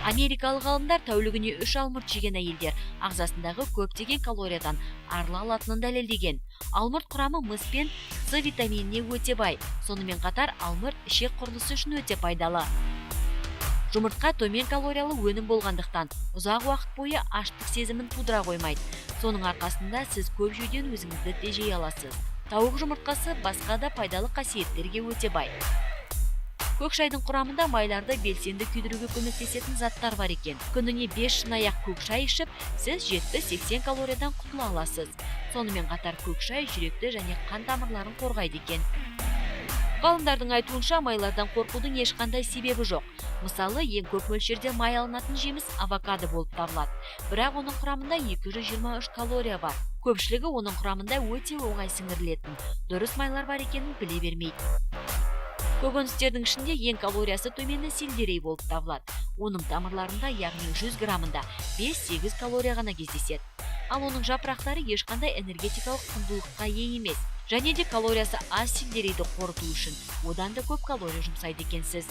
Америкалық ғалымдар тәулігіне 3 алмұрт жеген әйелдер ағзасындағы көптеген калориядан арыла алатынын дәлелдеген. Алмұрт құрамы мыс пен С витаминіне өте бай. Сонымен қатар алмұрт ішек құрылысы үшін өте пайдалы. Жұмыртқа төмен калориялы өнім болғандықтан, ұзақ уақыт бойы аштық сезімін тудыра қоймайды. Соның арқасында сіз көп жеуден өзіңізді тежей аласыз. Тауық жұмыртқасы басқа да пайдалы қасиеттерге өте бай. Көк шайдың құрамында майларды белсенді күйдіруге көмектесетін заттар бар екен. Күніне 5 шынаяқ көк шай ішіп, сіз 70-80 калориядан құтыла аласыз. Сонымен қатар көк шай жүректі және қан тамырларын қорғайды екен. Ғалымдардың айтуынша, майлардан қорқудың ешқандай себебі жоқ. Мысалы, ең көп мөлшерде май алынатын жеміс авокадо болып табылады. Бірақ оның құрамында 223 калория бар. Көпшілігі оның құрамында өте оңай сіңірілетін дұрыс майлар бар екенін біле бермейді. Көкөністердің ішінде ең калориясы төмені сельдерей болып табылады. Оның тамырларында, яғни 100 граммында 5-8 калория ғана кездеседі. Ал оның жапырақтары ешқандай энергетикалық құндылыққа ие емес. Және де калориясы аз сельдерейді қорыту үшін одан да көп калория жұмсайды екенсіз.